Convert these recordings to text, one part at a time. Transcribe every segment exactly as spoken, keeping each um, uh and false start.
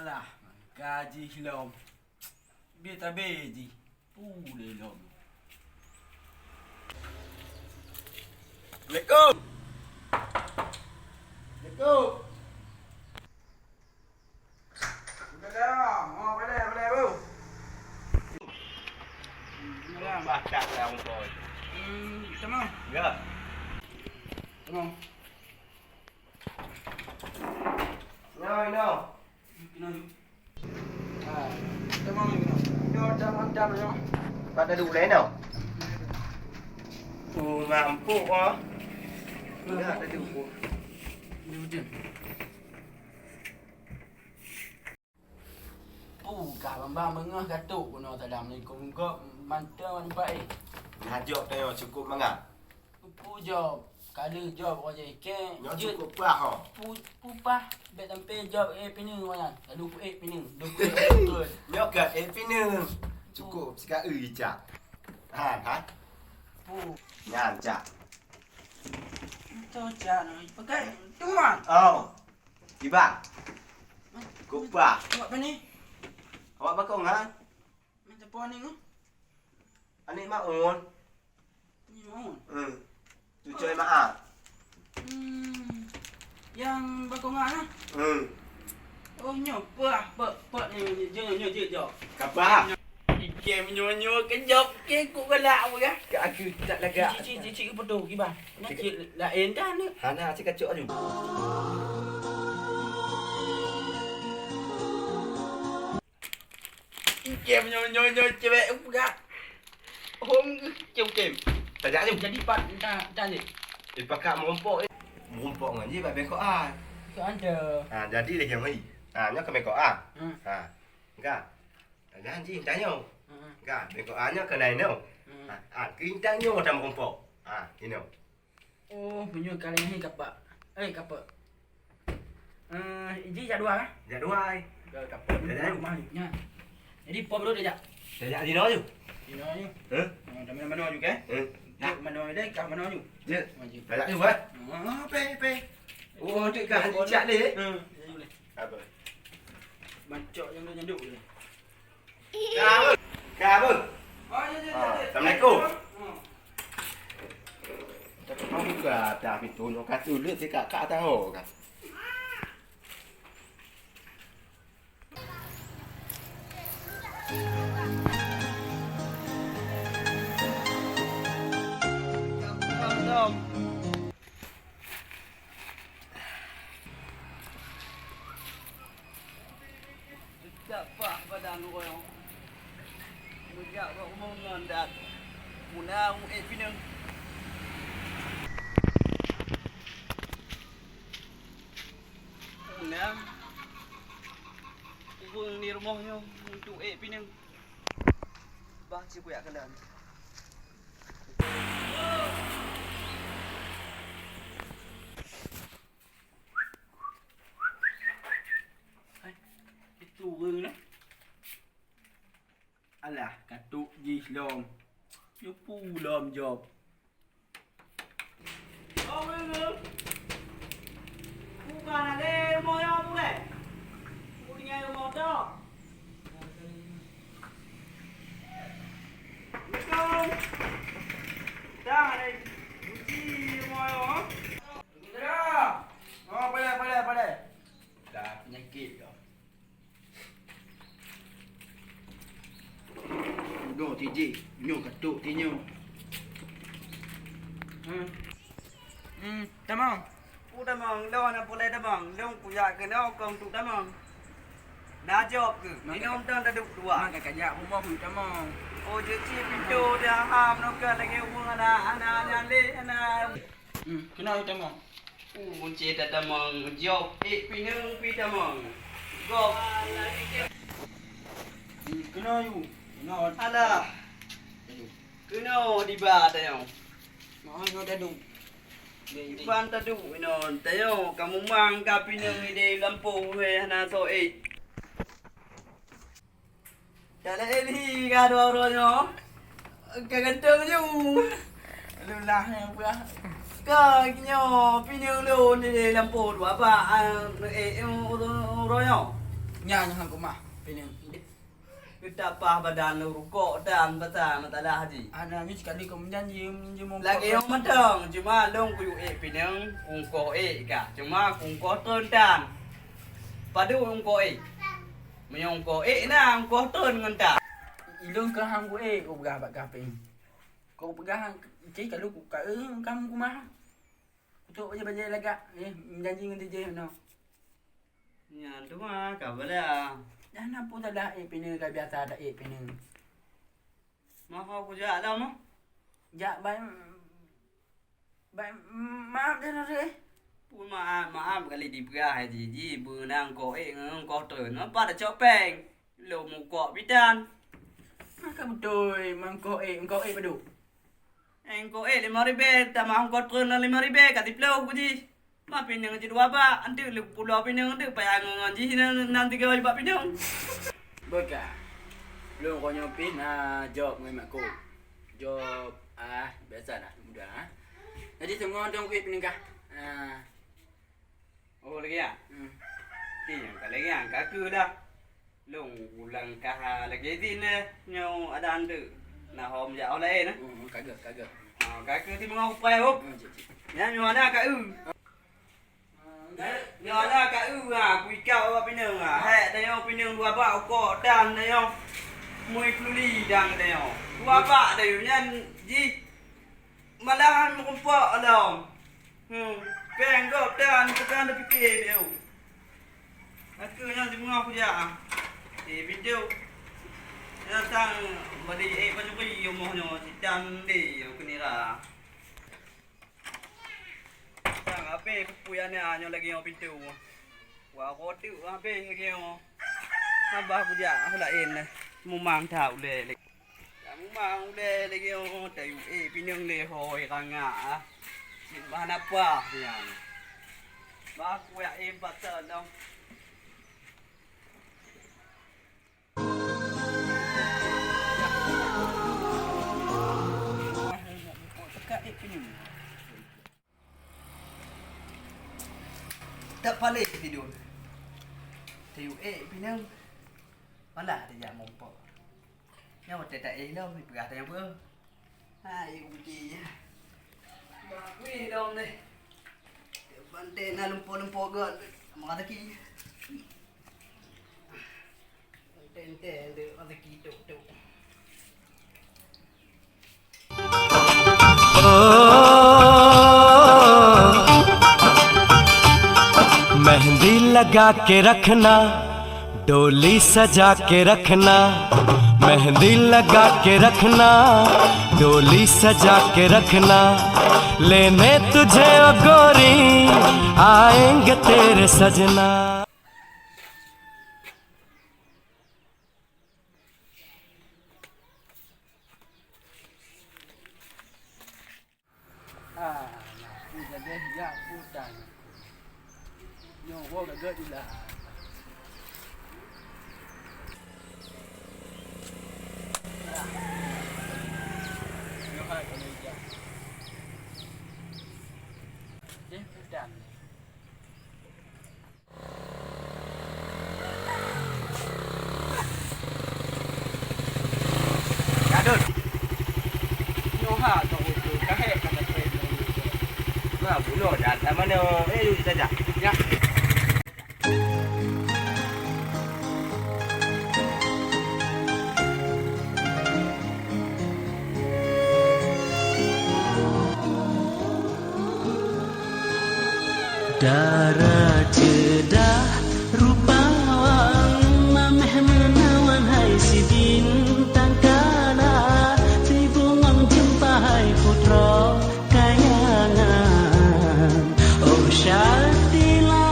Lah, ka jih lom. Bie tabé jih. Pu lé lom. Assalamualaikum. Assalamualaikum. Udah dah. Oh, boleh, boleh, bro. Bah, tak lah, Ungkoi. Hmm, tamam. Ya. Tamam. No, no. Kena ni. Ah, tamam ni. Nyoe tamam, tamam, nyoe. Pada dulu lain tau. Tu mampu, oh. Dah ada dulu. Dia betul. Puh, ka bang-bang beungoh ka trok keunoe salam. Assalamualaikum. Gop mantong lupa, eh. Nah, jok teuh cukôp mangat. Puh, jok. Ka lheueh jok, oh, jeh. Kèe. Nyoe jeuet. Cukôp pah, ho. Puh, puh pah. Bèk sampai jok, eh, pineung, oh, nyan. Lalu ku, eh, pineung. Dua ku, eh, betul. Nyoe ka, eh, pineung. Cukôp, sika eu cak. Ha, ha. Puh. Nyan, cak. Itu cak, nah. Pakai, tu, man. Oh. Kiban. Kupah. Awak apa ni? Awak bakong, ha? Minta puan ni, ngah? Aneuk Maun. Ni Maun? Hmm. Cucoe Maat. Hmm. Yang bakong, ha? Hmm. Oh, nyoe, pah, pek, pek, nyoe, nyoe, nyoe, nyoe, nyoe, nyoe. Kapah. Ikem nyoe-nyoe keujok, ke kuk galak apa kah? Ka aku tak lagak. Cik, cik, cik, cik, betul, kiban. Nak cik lain dah ni. Hana, cik kacok aju. Ikem nyoe-nyoe-nyoe cewek peugah. Hom geuh cem-cem. Tajak aju. Jadi pat, entah, entah je. Eh, pakak merumpok, eh. Merumpok ngon jih bak bengkok ah. Bengkok ada. Ha, jadi lagi yang mai. Ha, nyoe ke bengkok ah. Hmm. Ha. Enggak. Janji tanyoe. Hmm. Enggak, bengkok ah nyoe keunan inoe. Hmm. Ha, ha, keunan tanyoe dah meureumpok. Ha, inoe. Oh, meunyoe ka lheueh nyan kapak. Eh, kapak. Eh, ji jak dua kah? Jak dua, eh. Ka kapak. Jak dua. Rumah ni. Nya. Jadi, pop dulu dah jak. Dah jak sinoe aju. Sinoe aju. Hah? Oh, dah mana-mana aju, kan? Hah? Jak mana dah, kah mana aju? Ya. Maju. Dah jak aju, eh? Ah, pe, pe. Oh, tu kah jak deh. Hmm, jadi boleh. Apa? Bancok nyanduk-nyanduk je. Ka, Bang. Ka, Bang. Oh, ya, ya, ya, ya. Assalamualaikum. Hmm. Tapi kamu juga ada pintu nyok katu le si kakak tahu kan. Teutak pah badan ureueng. Meujak bak rumoh ngon dat. Muna muék pineung. Muna ureueng di rumoh nyoe untuk ék pineung. Bah, ci kuyak keunan. Hai, itu ureueng nyoe. Alah, ka trok jih lom. Nyoe peue lom jaweueb. Oh, ureueng. Bukan ada rumoh nyoe, bukan? Punya rumoh tu. Assalamualaikum. Dah ada kunci rumoh nyoe. Saudara. Oh, boleh, boleh, boleh. Dah penyakit kau. Udah tijik, nyoe ka trok tinyoe. Hmm. Hmm, tamong. Pu tamong, lôn na pulai tamong. Lôn kujak keunoe kong tu tamong. Na jaweueb keu? Minong tang taduek dua. Mak ka kajak rumoh keu tamong. Oh, jeuet cit pintoe dah ham noe ka lagèe ureueng aneuk, aneuk nyan lé, aneuk. Hmm, keunoe tamong. Uh, kunci tatamong, jaweueb, ék pineung pi tamong. Gob. Hmm, keunoe yu. Keunoe. Alah. Aduh. Keunoe diba tanyoe. Mak ai nyoe taduek. Iban taduek inoe tanyoe, ka mumang ka pineung idéh lampôh wéh hana soe ék. Ka laén hi ka dua uroe nyoe. Ka gantoe ju. Lôn lah nyang peugah. Ka nyoe pineung lôn di lampôh dua bak, ah, eh, eh, uroe, uroe nyoe. Nyan han keumah pineung. Geutapah badan lôn rukok dan pasai matalah jih. Hana, nyoe sikali keu meujanji, meunyoe lagèe nyoe mantong, cuma lôn kuyue ék pineung, ungkoh ék kah. Cuma ungkoh treun tan. Padub ungkoh ék? Meunyoe ungkoh ék na, ungkoh treun ngon tan. Ilôn keuh han ku ék, kupeugah bak kah pineung. Kupeugah, ci kalu ku ka, eh, kam kumah. Kutok bajèe-bajèe lagak, eh, meujanji ngon dijih meunoe. Nyan teuma ka bala. Dan na peue salah ék pineung ka biasa ta ék pineung. Maho kujak lom ah. Jak bai, bai maaf dah na deh. Pun maaf, maaf kali dipeugah ji, ji beunang ko ék ngon ko treun. Apa dah cok péng? Lôn mukok bidan. Maka beutôi, mangkok ék, mangkok ék padub. Éh, mangkok ék lima ribèe, tamah mangkok treun lima ribèe, ka siplôh ku jih. Ma pineung jih dua bak, anteuk lheueh pulo pineung anteuk payah ngon jih nan, nan tiga bak pineung. Beuka. Lôn ko nyoe pih na job ngon mak ku. Job, ah, biasalah, mudah, ah. Jadi, teungoh dong kuit pineung kah? Ah. Oh, lagèe nyan? Hmm. Ti nyang ka lagèe nyan, ka keuh dah. Lôn ulang kah lagèe zin deh, nyoe ada anteuk. Na hom jak ho laén, eh? Hmm, ka gèt, ka gèt. Ha, ka keuh ti meungoh kupai, hop. Hmm, cik, cik. Nyan nyoe hana ka eu. Nyoe hana ka eu, ha, kuikau awak pineung, ha. Hék, tanyoe pineung dua bak ukok, dan tanyoe mui peululi dan tanyoe. Dua bak tanyoe, nyan jih. Malahan meurumpok lom. Hmm, péng gob dan peugah tapike lé. Aku nyan sibeungoh kujak ah. Eh, video. Datang bali ék pancuri rumoh nyoe, sitan deh, aku nira. Tang habéh peue-peue nyan nyoe lagèe nyoe pintoe. Wah, rotek habéh lagèe nyoe. Haba kujak laén mumang that ulèe lé. Mumang ulèe lagèe nyoe, tayue ék pineung lé hôi rangah ah. Cit bah napa nyan. Bah kuyak ék patah dong. Teuka ék pineung. Tak paleng tidur. Tayue ék pineung. Malah tajak mumpok. Nyoe watèe taéh lom, peugah tanyong peue. Hai, ibu ti. Bah kuih dong deh. Banteng na lumpo-lumpo göt. Sama rezeki. Banteng teh, rezeki tok-tok. ओ, मेहंदी लगा के रखना, डोली सजा के रखना, मेहंदी लगा के रखना, डोली सजा के रखना, लेने तुझे ओ गोरी, आएंगे तेरे सजना। Ah, nah, ku gadeh jak putan. Nyoe woe gagak ila. Nyoe hai kalau ija. Deh putan. Gadot. Nyoe ha kau utul, kahek kata kau itu. Wah, bunoe dah, dah mana? Eh, yuk kita dah. Ya. Dara ceudah rupa awak, mamèh meunawan hai si bintang kala, si bungong jeumpa hai putroe kayangan, oh Syatila.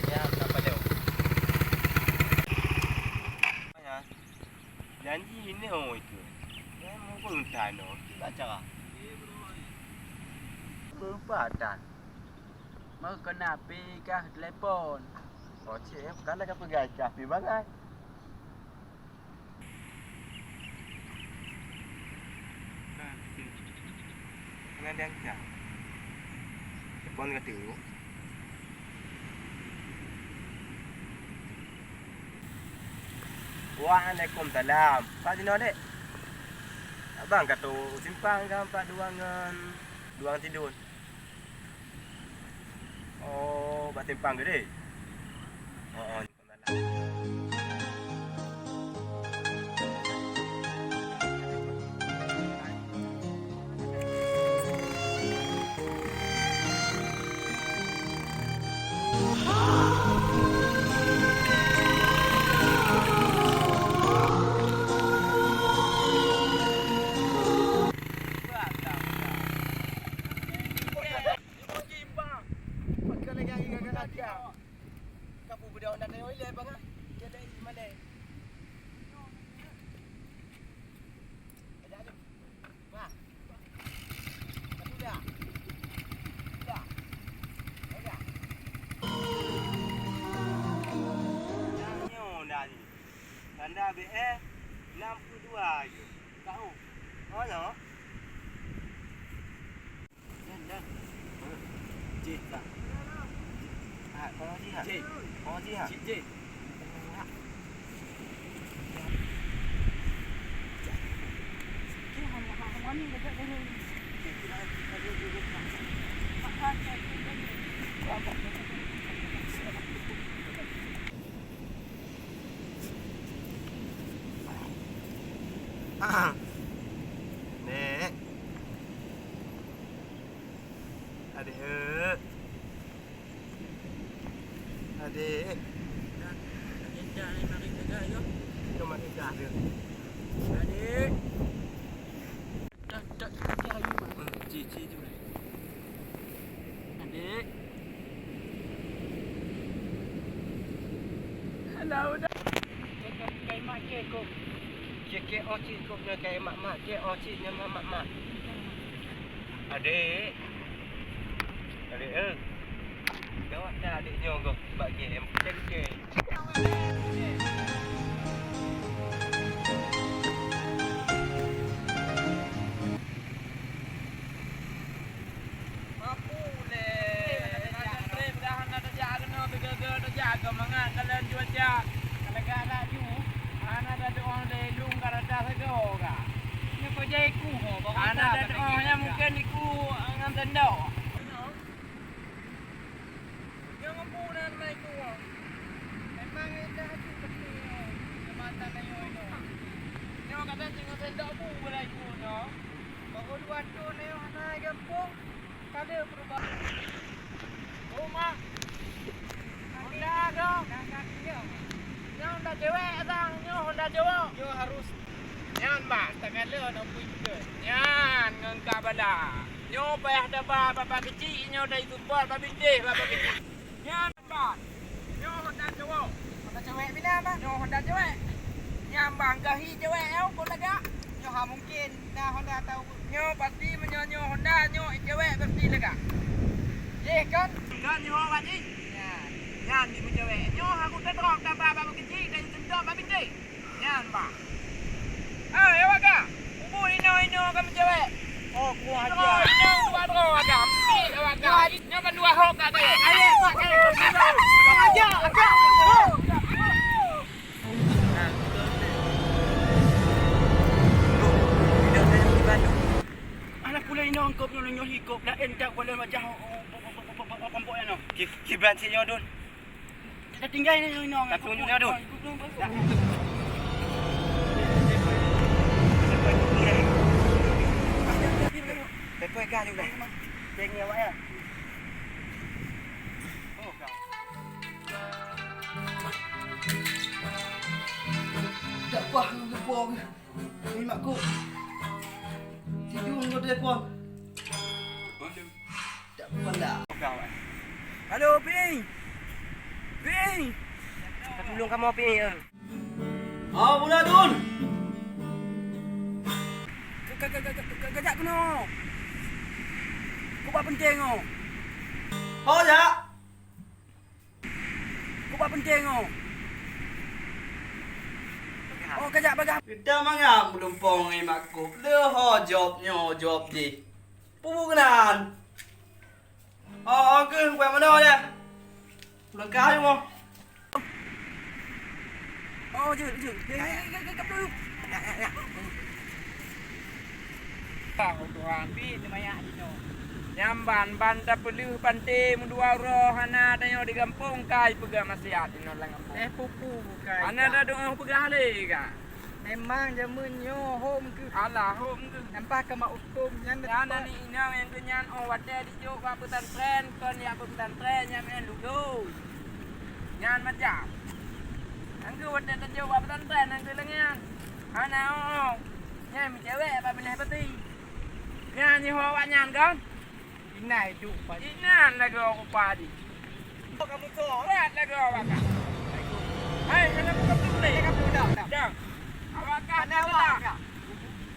Ya, kenapa dia? Janji inoe itu. Nyang muphom tanoh, kiban cara? Beureupa tan. Meukeuna pih kah telepon. Oh, cit, eh, bukan dah ka peugah kah pih bagai. Nah, cit. Kena diangkat. Telepon ka tu. Waalaikumsalam. Pat jinoe, Dek? Abang ka trok simpang ka pat dua ngon, dua ngon Tidun. Oh, bak simpang geude. Oh, oh. Tanda B E enam puluh dua je. Tahu? Oh, ya. Jih, tak. Ha, kau jih, ha? Jih. Kau jih, ha? Cik jih. Nek. Adék, eh. Adék. Dah, dah, dah, dah, mari dah, yo. Yo, mari dah, yo. Adék. Dah, dah, dah, dah, yo, Mak. Hmm, ci, ci, ci. Adék. Alah, udah. Kai mak cekok. Cekek oh cekok nyoe kai mak-mak, cek oh cek nyoe mak-mak. Adék. Adék, eh. Gawat dah adék nyoe goh bak game. Cek-cek. Mampu lé. Hana trép dah, hana tajak keunoe, beugöt-göt tajak keu mangat dalam cuaca. Lagak laju, hana tatu'oh lé lôn ka rata sagoe ka. Nyoe kok jai iku ho, hana tatu'oh, nyan mungken iku ngon sendok. Nyoe ngon bu nan na iku ho. Memang indah aju peti nyoe, jembatan ayo inoe. Nyoe kadang singoh sendok bu bela iku nyoe. Baru dua thon nyoe hana gampông. Ka ada perubahan. Oh, Mak. Honda dong. Nyoe Honda cewek datang. Nyoe Honda cowok. Nyoe harus. Nyan, Mak. Tak kala nak pui juga. Nyan, ngon ka bala. Nyoe payah daba baba kecil. Nyoe dari support baba bintéh, baba kecil. Nyan, Mak. Nyoe Honda cowok. Honda cewek bila, Mak? Nyoe Honda cewek. Nyan, Bang. Gahi cewek, eh, kok lagak. Nyoe ha mungkin. Nah, Honda tahu. Nyoe pasti meunyoe nyoe Honda, nyoe cewek pasti lega. Yeh kan? Kan nyoe awak jih. Nyan. Nyan di cewek. Nyoe aku teutrok tambah bak kecil dan sendok bak binti. Nyan bah. Ah, ya waga. Ubu ino-ino kamu cewek. Oh, kuah dia. Ino dua bro waga. Ambil waga. Nyoe kan dua hok kat dia. Ayo, Pak, ayo. Aja, aja. Alah pula inoe eungkôt nyoe, nyoe hikôp laén that walai wajah kompok nyoe. Ki-, kiban si nyoe, Dun. Kita tinggai ni, nyoe. Ka tunjuk nyoe, Dun. Pepoi ka juga. Cek ni awak ya. Oh, ka. Tak pah ngon geupông. Ni mak kok. Si Jun ngon telepon. Tak pah dah. Halo, Ping. Ping. Ka tulông kamoe, Ping, ya. Ha, pula Dun. Ka, ka, ka, ka, ka, kajak keunoe. Kok bak penting, oh. Ho, jak. Kok bak penting, oh. Oh, kajak bagah. Kita mangat meulumpong ngon Mak Kop. Le ho job nyoe, job jih. Peue keunan? Oh, oh, keuh, buat manoe ya? Leungkah nyoe. Oh, jeuet, jeuet. Ya, ya, ya, ya, ya, ya. Ya, ya, ya. Tahu Tuhan, bi teumayak jinoe. Nyan ban, ban tapeuleueh panté meudua uroe hana tanyoe di gampông kai peugah maksiat inoe lam gampông. Eh, pupu bukai. Hana ka. Ada doa peugah lé ka. Memang jameun nyoe hom keuh. Alah, hom keuh. Nampak keu mak huköm nyan. Nyan beutôi. Aneuk inong nyang keu nyan, oh, watèe dijok bak pesantren, kon jak bak pesantren, nyan meunan lulus. Nyan macam. Nyang keu watèe tajok bak pesantren, nyang keu lagèe nyan. Hana, oh, oh. Nyan meucewek bak binéh pati. Nyan nyoe awak nyan kan? Inan duek padi. Inan lagèe ureueng padi. Kamu tu. Berat lagèe awak kan. Hai, kena buka pintu ni. Kamu dah, dah. Dah. Awak kan. Mana awak kan?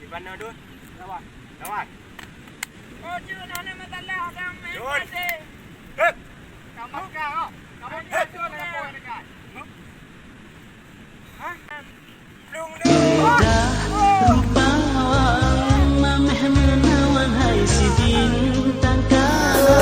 Di mana tu? Lawan. Lawan. Oh, cuma ada masalah orang main Jun. Padi. Hep. Kamu kan, oh. Kamu kan tu nak buat dekat. Hah? Dah rupa awak mameh meunawan hai sidin tangkala.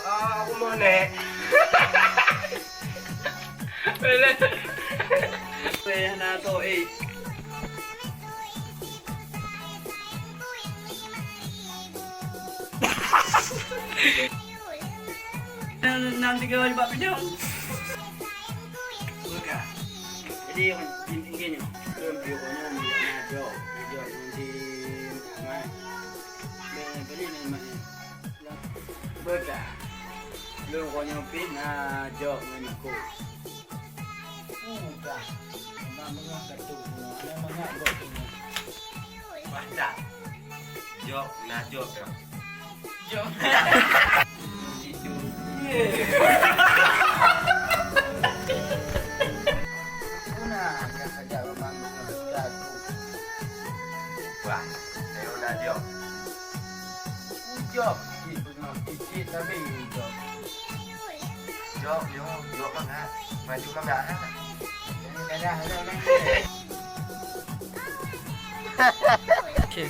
Aku mau nek. Boleh. Boleh, nah, tu, eh. Enam tiga bak pijong. Buka. Jadi, tinggi ni. Belum, pokoknya, ni, ni, jok. Ni, jok, nanti, mai. Beli, beli, ni, mai. Beutôi. Lôn kon nyoe pih na jok ngon aku. Mudah. Memang meunyoe ka tu, memang mangat buat tu. Wah, dah. Jok, na jok dah. Jok. Itu. Aku nak ajak memang meunyoe ka tu. Wah, saya udah jok. Ujok, cit beungoh cit-cit sabe ujok. Jok, jok, jok mangat. Maju mangat, ha? Jangan dadah, dadah, dadah. Okey.